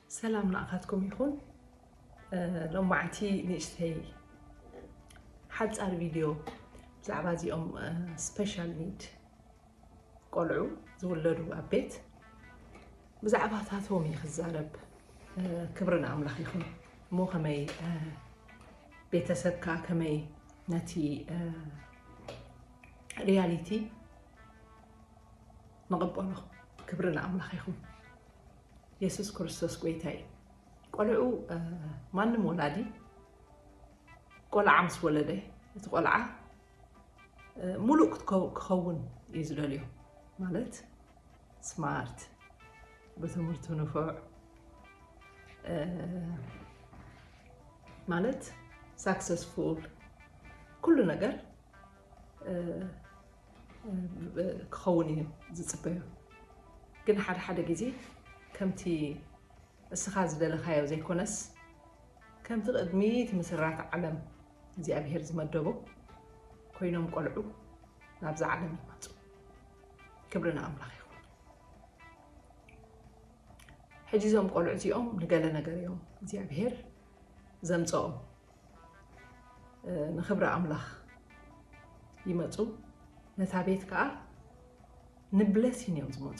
ሰላም ንኣኻትኩም ይኹን። ሎማዕቲ ንእሽተይ ሓጻር ቪድዮ ብዛዕባ እዚኦም ስፔሻል ኒድ ቆልዑ ዝውለዱ ኣብ ቤት ብዛዕባታቶም እዩ ክዛረብ። ክብሪ ንኣምላኽ ይኹን። እሞ ከመይ ቤተሰብካ ከመይ ነቲ ሪያሊቲ ንቕበሎ። ክብሪ ንኣምላኽ ይኹን። የሱስ ክርስቶስ ጎይታ እዩ። ቆልዑ ማንም ወላዲ ቆልዓ ምስ ወለደ እቲ ቆልዓ ሙሉእ ክትከው- ክኸውን እዩ ዝደልዮ። ማለት ስማርት፣ ብትምህርቱ ንፉዕ፣ ማለት ሳክሰስፉል፣ ኩሉ ነገር ክኸውን እዩ ዝፅበዮ። ግን ሓደ ሓደ ግዜ ከምቲ እስኻ ዝደለኻዮ ዘይኮነስ ከምቲ ቅድሚ እቲ ምስራት ዓለም እግዚኣብሔር ዝመደቦ ኮይኖም ቆልዑ ናብዛ ዓለም ይመፁ። ክብሪ ንኣምላኽ ይኹን። ሕጂ እዞም ቆልዑ እዚኦም ንገለ ነገር እዮም እግዚኣብሔር ዘምፀኦም። ንክብሪ ኣምላኽ ይመፁ። ነታ ቤት ከዓ ንብለሲን እዮም ዝመፁ።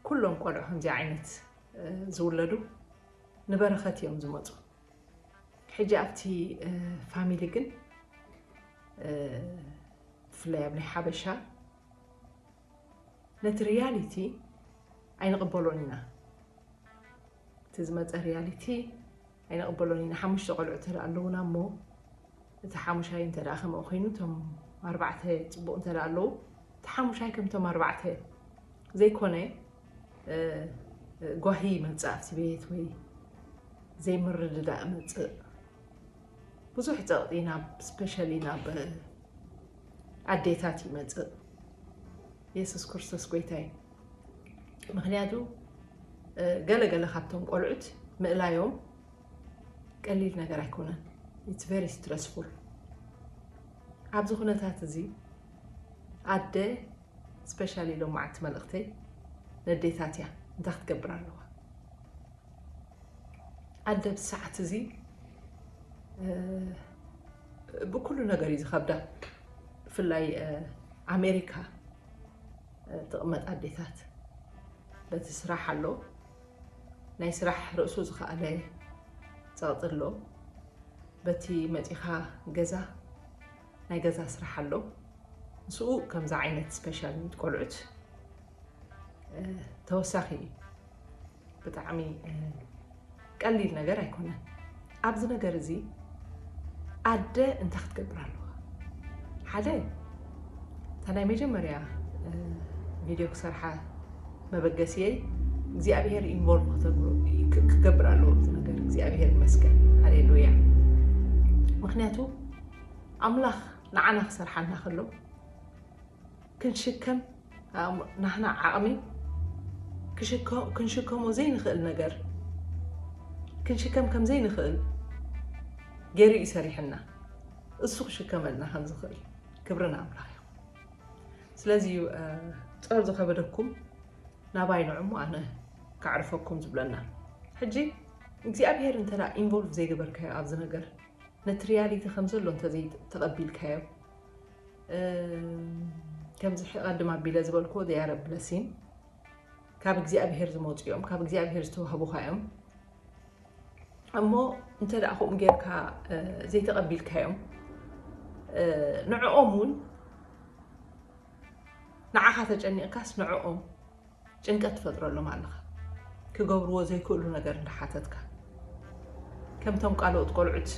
ኩሎም ቆልዑ ከምዚ ዓይነት ዝውለዱ ንበረኸት እዮም ዝመፁ። ሕጂ ኣብቲ ፋሚሊ ግን ብፍላይ ኣብ ናይ ሓበሻ ነቲ ሪያሊቲ ኣይንቕበሎን ኢና። እቲ ዝመፀ ሪያሊቲ ኣይንቕበሎን ኢና። ሓሙሽተ ቆልዑ እንተ ኣለውና እሞ እቲ ሓሙሻይ እንተ ከምኡ ኮይኑ እቶም ኣርባዕተ ፅቡቕ እንተ ኣለዉ እቲ ሓሙሻይ ከምቶም ኣርባዕተ ዘይኮነ ጓሂ ይመፅእ ኣብቲ ቤት ወይ ዘይምርድዳእ መፅእ። ብዙሕ ፀቕጢ ናብ ስፔሻሊ ናብ ኣዴታት ይመፅእ። የሱስ ክርስቶስ ጎይታ እዩ። ምክንያቱ ገለገለ ካብቶም ቆልዑት ምእላዮም ቀሊል ነገር ኣይኮነን። It's very stressful። ኣብዚ ኩነታት እዚ ኣደ ስፔሻሊ ሎማዓንቲ መልእኽተይ ነዴታት እያ። እንታይ ክትገብር ኣለዋ? ኣደ ብሰዓት እዚ ብኩሉ ነገር እዩ ዝኸብዳ። ብፍላይ ኣሜሪካ ትቕመጥ ኣዴታት በቲ ስራሕ ኣሎ። ናይ ስራሕ ርእሱ ዝኸኣለ ጸቕጢ ኣሎ። በቲ መጺኻ ገዛ ናይ ገዛ ስራሕ ኣሎ። ንስኡ ከምዚ ዓይነት ስፔሻል ኒድ ቆልዑት ተወሳኺ እዩ። ብጣዕሚ ቀሊል ነገር ኣይኮነን። ኣብዚ ነገር እዚ ኣደ እንታይ ክትገብር ኣለዋ? ሓደ እታ ናይ መጀመርያ ቪድዮ ክሰርሓ መበገሲየይ እግዚኣብሔር ኢንቮልቭ ክገብር ኣለዎ ኣብዚ ነገር። እግዚኣብሔር ይመስገን፣ ሃሌሉያ። ምክንያቱ ኣምላኽ ንዓና ክሰርሓና ከሎ ክንሽከም ናህና ዓቕሚ ክንሽከሞ ዘይንኽእል ነገር ክንሽከም ከም ዘይንኽእል ገይሩ እዩ ሰሪሕና። እሱ ክሽከመልና ከም ዝኽእል ክብሪ ንኣምላኽ ይኹን። ስለዚ እዩ ጾር ዝኸበደኩም ናባይ ንዑ እሞ ኣነ ከዕርፈኩም ዝብለና። ሕጂ እግዚኣብሔር እንተ ኢንቮልቭ ዘይገበርካዮ ኣብዚ ነገር ነቲ ሪያሊቲ ከም ዘሎ እንተዘይተቐቢልካዮ፣ ከምዚ ቀድም ኣቢለ ዝበልክዎ they are a blessing፣ ካብ እግዚኣብሔር ዝመፁ እዮም፣ ካብ እግዚኣብሔር ዝተዋህቡኻ እዮም። እሞ እንተ ደኣ ከምኡ ጌርካ ዘይተቐቢልካዮም ንዕኦም እውን ንዓኻ ተጨኒቕካስ ንዕኦም ጭንቀት ትፈጥረሎም ኣለኻ። ክገብርዎ ዘይክእሉ ነገር እንዳሓተትካ ከምቶም ካልኦት ቆልዑት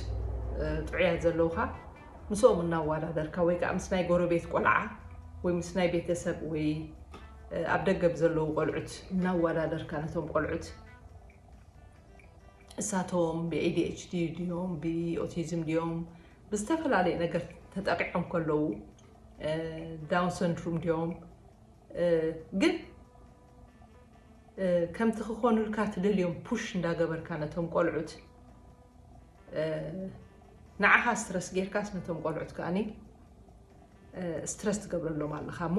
ጥዑያት ዘለውኻ ምስኦም እናዋዳደርካ ወይ ከዓ ምስ ናይ ጎረቤት ቆልዓ ወይ ምስ ናይ ቤተሰብ ወይ ኣብ ደገ ብዘለዉ ቆልዑት እናዋዳደርካ ነቶም ቆልዑት እሳቶም ብ ADHD ድዮም ብኦቲዝም ድዮም ብዝተፈላለየ ነገር ተጠቂዖም ከለዉ ዳውን ሰንድሩም ድዮም ግን ከምቲ ክኾኑልካ ትደልዮም ፑሽ እንዳገበርካ ነቶም ቆልዑት ንዓኻ ስትረስ ጌርካስ ነቶም ቆልዑት ከኣኒ ስትረስ ትገብረሎም ኣለኻ እሞ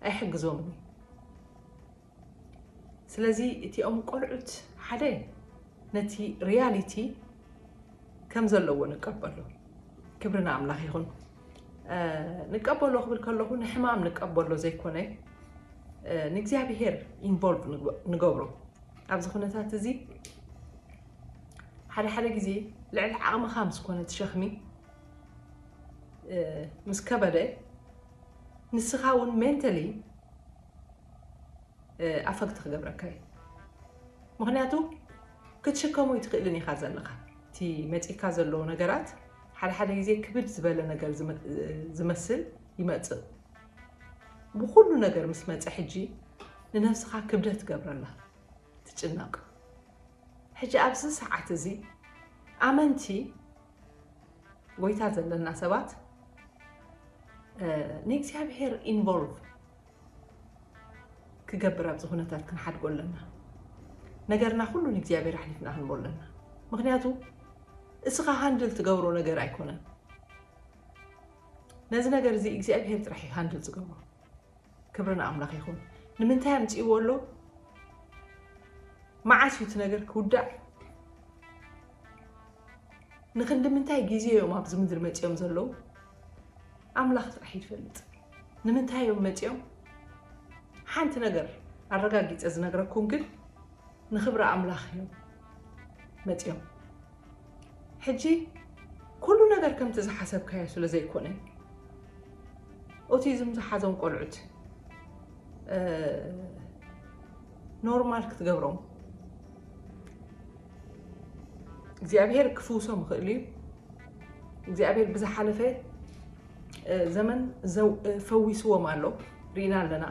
ኣይሕግዞምን እዩ። ስለዚ እቲኦም ቆልዑት ሓደ ነቲ ሪያሊቲ ከም ዘለዎ ንቀበሎ። ክብሪ ንኣምላኽ ይኹን። ንቀበሎ ክብል ከለኹ ንሕማም ንቀበሎ ዘይኮነ፣ ንእግዚኣብሄር ኢንቮልቭ ንገብሮ ኣብዚ ኩነታት እዚ። ሓደ ሓደ ግዜ ልዕሊ ዓቕምኻ ምስ ኮነ እቲ ሸኽሚ ምስ ከበደ፣ ንስኻ እውን ሜንተሊ ኣፈክት ክገብረካ እዩ። ምኽንያቱ ክትሽከሞ ኣይትኽእልን ኢኻ ዘለኻ። እቲ መፂካ ዘለዎ ነገራት ሓደ ሓደ ግዜ ክብድ ዝበለ ነገር ዝመስል ይመፅእ። ብኩሉ ነገር ምስ መፀ ሕጂ ንነብስኻ ክብደት ትገብረላ፣ ትጭነቕ። ሕጂ ኣብዚ ሰዓት እዚ ኣመንቲ ጎይታ ዘለና ሰባት ንእግዚኣብሔር ኢንቮልቭ ክገብር ኣብዚ ኩነታት ክንሓድጎ ኣለና። ነገርና ኩሉ ንእግዚኣብሔር ኣሕሊፍና ክንቦ ኣለና። ምኽንያቱ እስኻ ሃንድል ትገብሮ ነገር ኣይኮነን። ነዚ ነገር እዚ እግዚኣብሔር ጥራሕ እዩ ሃንድል ዝገብሮ። ክብሪ ንኣምላኽ ይኹን። ንምንታይ ኣምፅእዎ ኣሎ? መዓስ እዩ እቲ ነገር ክውዳእ? ንክንዲ ምንታይ ግዜ እዮም ኣብዚ ምድሪ መፂኦም ዘለዉ? ኣምላኽ ጥራሕ ይፈልጥ። ንምንታይ እዮም መፂኦም? ሓንቲ ነገር ኣረጋጊፀ ዝነግረኩም ግን ንክብሪ ኣምላኽ እዮም መፂኦም። ሕጂ ኩሉ ነገር ከምቲ ዝሓሰብካዮ ስለ ዘይኮነ፣ ኦቲዝም ዝሓዞም ቆልዑት ኖርማል ክትገብሮም እግዚኣብሔር ክፍውሶም ይኽእል እዩ። እግዚኣብሔር ብዝሓለፈ ዘመን ፈዊስዎም ኣሎ፣ ርኢና ኣለና።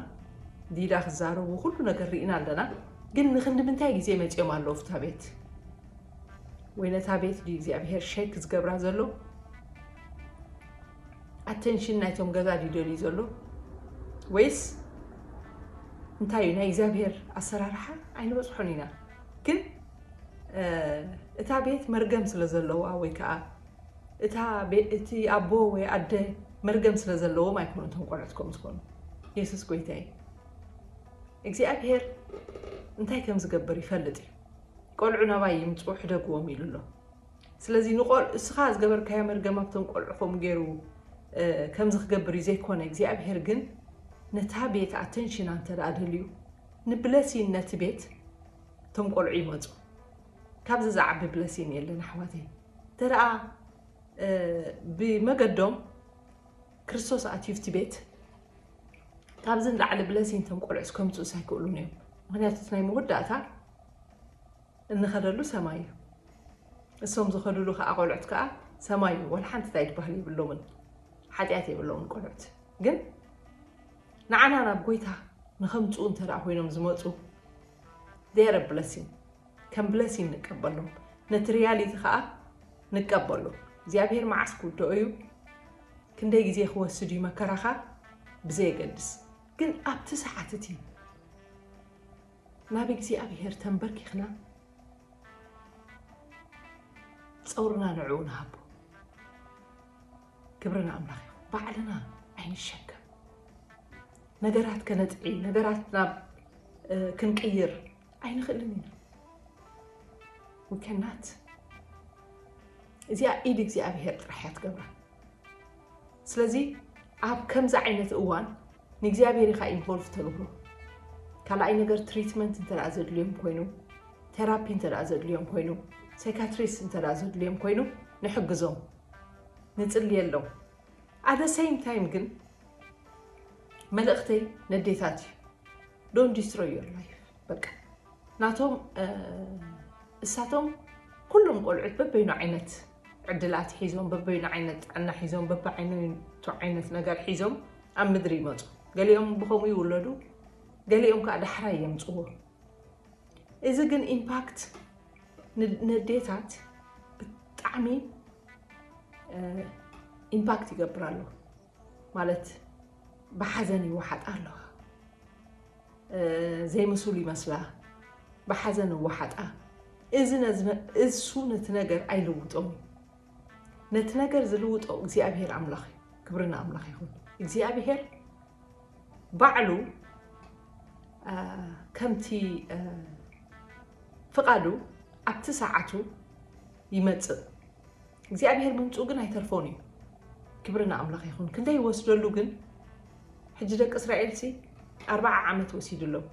ዲዳ ክዛረቡ ኩሉ ነገር ርኢና ኣለና። ግን ንክንዲ ምንታይ ግዜ መፂኦም ኣለዉ ፍታ ቤት? ወይ ነታ ቤት ድዩ እግዚኣብሔር ሸክ ዝገብራ ዘሎ? ኣቴንሽን ናይቶም ገዛ ድዩ ደልዩ ዘሎ? ወይስ እንታይ እዩ? ናይ እግዚኣብሔር ኣሰራርሓ ኣይንበፅሖን ኢና። ግን እታ ቤት መርገም ስለ ዘለዋ ወይ ከዓ እቲ ኣቦ ወይ ኣደ መርገም ስለ ዘለዎም ኣይኮኑ እቶም ቆልዑት ከም ዝኾኑ። የሱስ ጎይታ እዩ። እግዚኣብሔር እንታይ ከም ዝገብር ይፈልጥ እዩ። ቆልዑ ናባይ ይምፁ፣ ሕደግዎም ኢሉ ኣሎ። ስለዚ ንቆል እስኻ ዝገበርካዮ መርገም ኣብቶም ቆልዑ ከምኡ ገይሩ ከምዚ ክገብር እዩ ዘይኮነ፣ እግዚኣብሔር ግን ነታ ቤት ኣቴንሽና እንተ ደኣ ደልዩ ንብለሲን ነቲ ቤት እቶም ቆልዑ ይመፁ። ካብዚ ዝዓቢ ብለሲን የለን ኣሕዋተይ። እንተ ደኣ ብመገዶም ክርስቶስ ኣትዩ ኣብቲ ቤት ካብዚ ንላዕሊ ብለሲን እቶም ቆልዑስ ከምፅኡስ ኣይክእሉን እዮም። ምክንያቱ እቲ ናይ መወዳእታ እንኸደሉ ሰማይ እዩ። እሶም ዝኸዱሉ ከዓ ቆልዑት ከዓ ሰማይ እዩ። ወላ ሓንቲ እንታይ ዝበሃል የብሎምን፣ ሓጢኣት የብሎምን ቆልዑት። ግን ንዓና ናብ ጎይታ ንኸምፅኡ እንተ ደኣ ኮይኖም ዝመፁ they are a blessing። ከም ብለሲን ንቀበሎም፣ ነቲ ሪያሊቲ ከዓ ንቀበሎ። እግዚኣብሔር መዓስ ክውድኦ እዩ፣ ክንደይ ግዜ ክወስድ እዩ መከራኻ ብዘየገድስ፣ ግን ኣብቲ ሰዓት እቲ ናብ እግዚኣብሔር ተንበርኪኽና ፀውርና ንዕኡ ንሃቦ። ክብሪ ንኣምላኽ ይኹን። ባዕልና ኣይንሸከም። ነገራት ከነጥዒ፣ ነገራት ናብ ክንቅይር ኣይንኽእልን ኢና። We cannot። እዚኣ ኢድ እግዚኣብሔር ጥራሕ እያ ትገብራ። ስለዚ ኣብ ከምዚ ዓይነት እዋን ንእግዚኣብሔር ኢኻ ኢንቮልቭ ተግብሮ። ካልኣይ ነገር ትሪትመንት እንተ ደኣ ዘድልዮም ኮይኑ፣ ቴራፒ እንተ ደኣ ዘድልዮም ኮይኑ፣ ሳይካትሪስት እንተ ደኣ ዘድልዮም ኮይኑ ንሕግዞም፣ ንጽልየሎም። At the same time ግን መልእኽተይ ነዴታት እዩ። Don't destroy your life። በቃ ናቶም እሳቶም ኩሎም ቆልዑት በበይኑ ዓይነት ዕድላት ሒዞም፣ በበይኑ ዓይነት ጥዕና ሒዞም፣ በበዓይነቱ ዓይነት ነገር ሒዞም ኣብ ምድሪ ይመፁ። ገሊኦም ብኸምኡ ይውለዱ፣ ገሊኦም ከዓ ዳሕራይ የምፅዎ። እዚ ግን ኢምፓክት ነዴታት ብጣዕሚ ኢምፓክት ይገብር ኣሎ። ማለት ብሓዘን ይወሓጣ ኣለዋ። ዘይምሱል ይመስላ፣ ብሓዘን ይወሓጣ። እዚ እሱ ነቲ ነገር ኣይልውጦን እዩ። ነቲ ነገር ዝልውጦ እግዚኣብሔር ኣምላኽ እዩ። ክብሪ ንኣምላኽ ይኹን። እግዚኣብሔር ባዕሉ ከምቲ ፍቓዱ ኣብቲ ሰዓቱ ይመጽእ። እግዚኣብሔር ምምጽኡ ግን ኣይተርፎን እዩ። ክብሪ ንኣምላኽ ይኹን። ክንደይ ይወስደሉ ግን? ሕጂ ደቂ እስራኤልሲ ኣርብዓ ዓመት ወሲድሎም።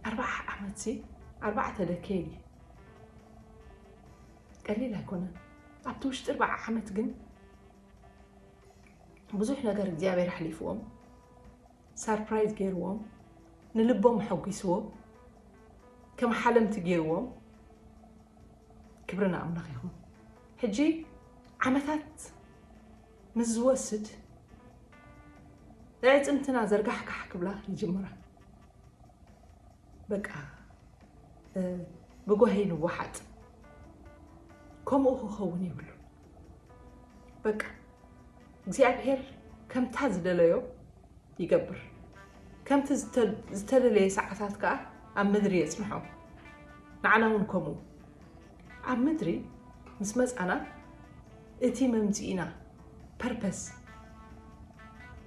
ኣርብዓ ዓመትሲ ኣርባዕተ ደኬድ እዩ። ቀሊል ኣይኮነን። ኣብቲ ውሽጢ ኣርብዓ ዓመት ግን ብዙሕ ነገር እግዚኣብሔር ኣሕሊፍዎም፣ ሳርፕራይዝ ገይርዎም፣ ንልቦም ኣሐጒስዎም፣ ከም ሓለምቲ ገይርዎም። ክብሪ ንኣምላኽ ይኹን። ሕጂ ዓመታት ምስ ዝወስድ፣ ኣዕጽምትና ዘርጋሕጋሕ ክብላ ይጅምራ። በቃ ብጓሂ ንወሓጥ። ከምኡ ክኸውን የብሉን። በቃ እግዚኣብሔር ከምታ ዝደለዮ ይገብር። ከምቲ ዝተደለየ ሰዓታት ከኣ ኣብ ምድሪ የጽንሖ። ንዓና እውን ከምኡ። ኣብ ምድሪ ምስ መጻና እቲ መምጽኢና ፐርፐስ፣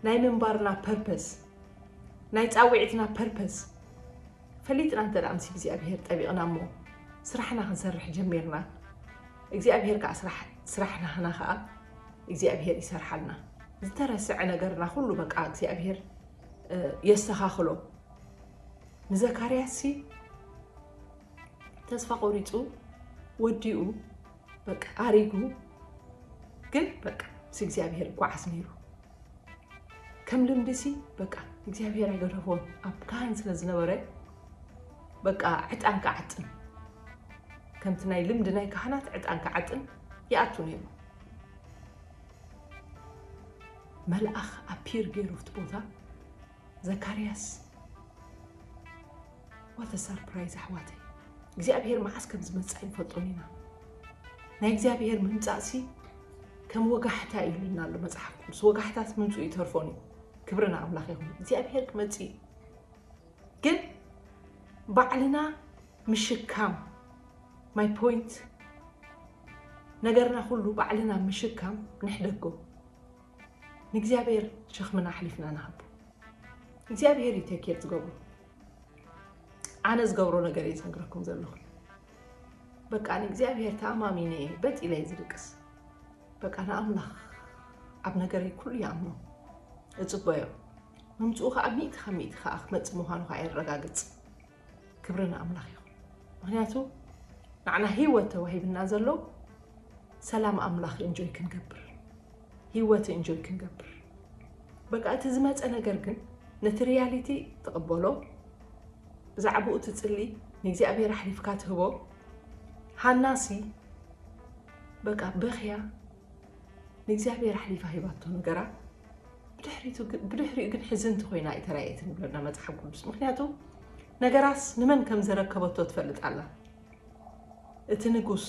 ናይ ምንባርና ፐርፐስ፣ ናይ ጻውዒትና ፐርፐስ ፈሊጥና እንተ ምስ እግዚኣብሔር ጠቢቕና እሞ ስራሕና ክንሰርሕ ጀሚርና፣ እግዚኣብሔር ከዓ ስራሕና ከዓ እግዚኣብሔር ይሰርሓልና። ዝተረስዐ ነገርና ኩሉ በቃ እግዚኣብሔር የስተኻኽሎ። ንዘካርያስ ሲ ተስፋ ቆሪፁ ወዲኡ በቃ ኣሪጉ፣ ግን በቃ ምስ እግዚኣብሔር ይጓዓዝ ነይሩ። ከም ልምዲ ሲ በቃ እግዚኣብሔር ኣይገደፎን። ኣብ ካህን ስለ ዝነበረ በቃ ዕጣን ክዓጥን፣ ከምቲ ናይ ልምዲ ናይ ካህናት ዕጣን ክዓጥን ይኣቱ ነይሩ። መልኣኽ ኣፒር ገይሩ ኣብቲ ቦታ ዘካርያስ። ዋተ ሳርፕራይዝ ኣሕዋተይ፣ እግዚኣብሔር መዓስ ከም ዝመጽእ ኣይንፈልጦን ኢና። ናይ እግዚኣብሔር ምምጻእሲ ከም ወጋሕታ ኢሉና ኣሎ መጽሓፍ ቅዱስ። ወጋሕታስ ምምጽኡ ይተርፎን እዩ። ክብሪ ንኣምላኽ ይኹን። እግዚኣብሔር ክመጽእ እዩ። ግን ባዕልና ምሽካም፣ ማይ ፖይንት፣ ነገርና ኩሉ ባዕልና ምሽካም ንሕደጎ። ንእግዚኣብሔር ሸኽምና ኣሕሊፍና ንሃቦ። እግዚኣብሔር እዩ ቴክ ኬር ዝገብሮ። ኣነ ዝገብሮ ነገር እየ ዝነግረኩም ዘለኹ። በቃ ንእግዚኣብሔር ተኣማሚነ እየ በጥ ኢለ እየ ዝድቅስ። በቃ ንኣምላኽ ኣብ ነገረይ ኩሉ ይኣምኖ፣ እጽበዮ። ምምጽኡ ኸኣ ሚእቲ ካብ ሚእቲ ኸኣ ክመጽእ ምዃኑ ኸኣ የረጋግጽ። ክብሪ ንኣምላኽ ይኹን። ምኽንያቱ ንዓና ህይወት ተዋሂብና ዘሎ ሰላም ኣምላኽ ኢንጆይ ክንገብር፣ ህይወት ኢንጆይ ክንገብር። በቃ እቲ ዝመጸ ነገር ግን ነቲ ሪያሊቲ ትቕበሎ፣ ብዛዕባኡ ትጽሊ፣ ንእግዚኣብሔር ኣሕሊፍካ ትህቦ። ሃናሲ በቃ በኽያ ንእግዚኣብሔር ኣሕሊፋ ሂባቶ ነገራ። ብድሕሪቱ ግን- ብድሕሪኡ ግን ሕዝንቲ ኮይና ኣይተራእየትን ይብለና መጽሓፍ ቅዱስ። ምኽንያቱ ነገራስ ንመን ከም ዘረከበቶ ትፈልጥ ኣላ። እቲ ንጉስ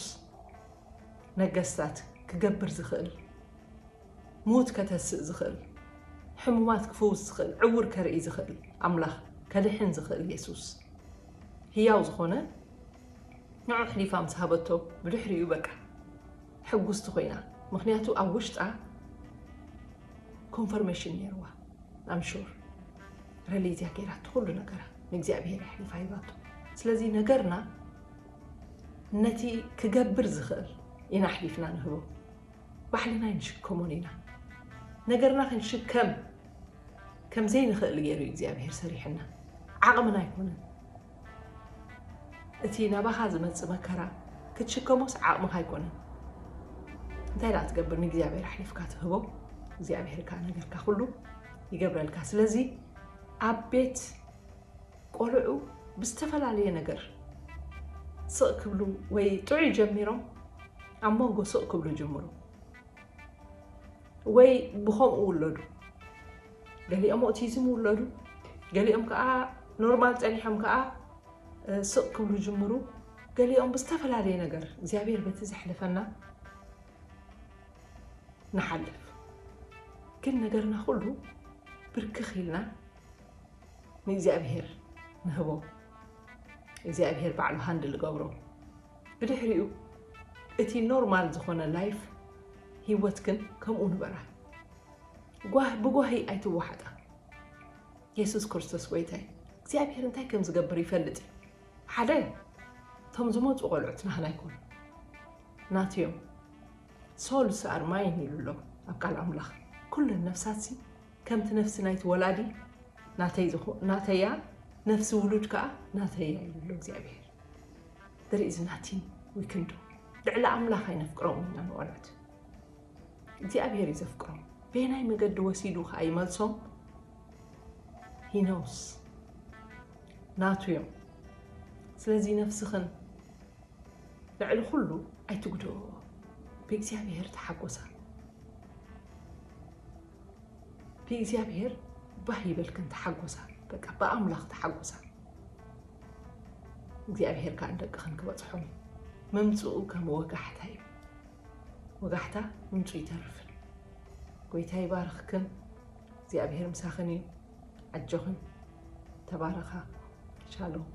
ነገስታት ክገብር ዝኽእል፣ ምዉት ከተስእ ዝኽእል፣ ሕሙማት ክፍውስ ዝኽእል፣ ዕውር ከርኢ ዝኽእል ኣምላኽ፣ ከድሕን ዝኽእል የሱስ ህያው ዝኾነ ንዑ ኣሕሊፋ ምስ ሃበቶ ብድሕሪኡ በቃ ሕጉስቲ ኮይና። ምኽንያቱ ኣብ ውሽጣ ኮንፈርሜሽን ነይርዋ። ኣም ሹር ረሌት እያ ገይራቶ ኩሉ ነገራ ንእግዚኣብሔር ኣሕሊፋ ሂባቶ። ስለዚ ነገርና ነቲ ክገብር ዝኽእል ኢና ኣሕሊፍና ንህቦ። ባዕልና ኣይንሽከሞን ኢና። ነገርና ክንሽከም ከም ዘይንኽእል ገይሩ እዩ እግዚኣብሔር ሰሪሕና። ዓቕምና ኣይኮነን። እቲ ናባኻ ዝመጽእ መከራ ክትሽከሞስ ዓቕምኻ ኣይኮነን። እንታይ ደኣ ትገብር? ንእግዚኣብሔር ኣሕሊፍካ ትህቦ፣ እግዚኣብሔር ከኣ ነገርካ ኩሉ ይገብረልካ። ስለዚ ኣብ ቤት ቆልዑ ብዝተፈላለየ ነገር ስቕ ክብሉ ወይ ጥዑይ ጀሚሮም ኣብ መንጎ ስቕ ክብሉ ይጅምሩ። ወይ ብኸምኡ ውለዱ። ገሊኦም ኦቲዝም ውለዱ፣ ገሊኦም ከዓ ኖርማል ጸኒሖም ከዓ፣ እ፣ ስቕ ክብሉ ይጅምሩ። ገሊኦም ብዝተፈላለየ ነገር እግዚኣብሔር በቲ ዘሕለፈና ንሓልፍ። ግን ነገርና ኩሉ ብርክኽ ኢልና ንእግዚኣብሔር ንህቦ። እግዚኣብሔር ባዕሉ ሃንድል ገብሮ። ብድሕሪኡ እቲ ኖርማል ዝኾነ ላይፍ፣ ህይወት ግን ከምኡ ንበራ። ጓህ-፣ ብጓሂ ኣይትወሓጣ። የሱስ ክርስቶስ ጎይታይ እግዚኣብሔር እንታይ ከም ዝገብር ይፈልጥ እዩ። ሓደ፣ እቶም ዝመፁ ቆልዑት ናህና ኣይኮኑ፣ ናቱ እዮም። Souls are mine ኢሉ ኣሎ ኣብ ቃል ኣምላኽ። ኩለን ነፍሳትሲ ከምቲ ነፍሲ ናይቲ ወላዲ ናተይ ዝኾ- ናተያ፣ ነፍሲ ውሉድ ከዓ ናተያ ኢሉ ኣሎ እግዚኣብሔር። There is nothing we can do። ልዕሊ ኣምላኽ ኣይነፍቅሮም ኢና ንቆልዑት። እግዚኣብሔር እዩ ዘፍቅሮም። በየናይ መገዲ ወሲዱ ከዓ ይመልሶም? He knows። ናቱ እዮም። ስለዚ ነፍስኽን ልዕሊ ኩሉ ኣይትጉድኦ። ብእግዚኣብሔር ተሓጎሳ። ብእግዚኣብሔር ባህ ይበልክን ተሓጎሳ። በቃ ብኣምላኽ ተሓጎሳ። እግዚኣብሔር ከዓ ንደቅኽን ክበፅሖም እዩ። ምምፅኡ ከም ወጋሕታ እዩ። ወጋሕታ ምምፁ ይተርፍን። ጎይታ ይባርኽክን። እግዚኣብሔር ምሳኽን እዩ። ኣጆኽን። ተባረኻ። ሻሎም።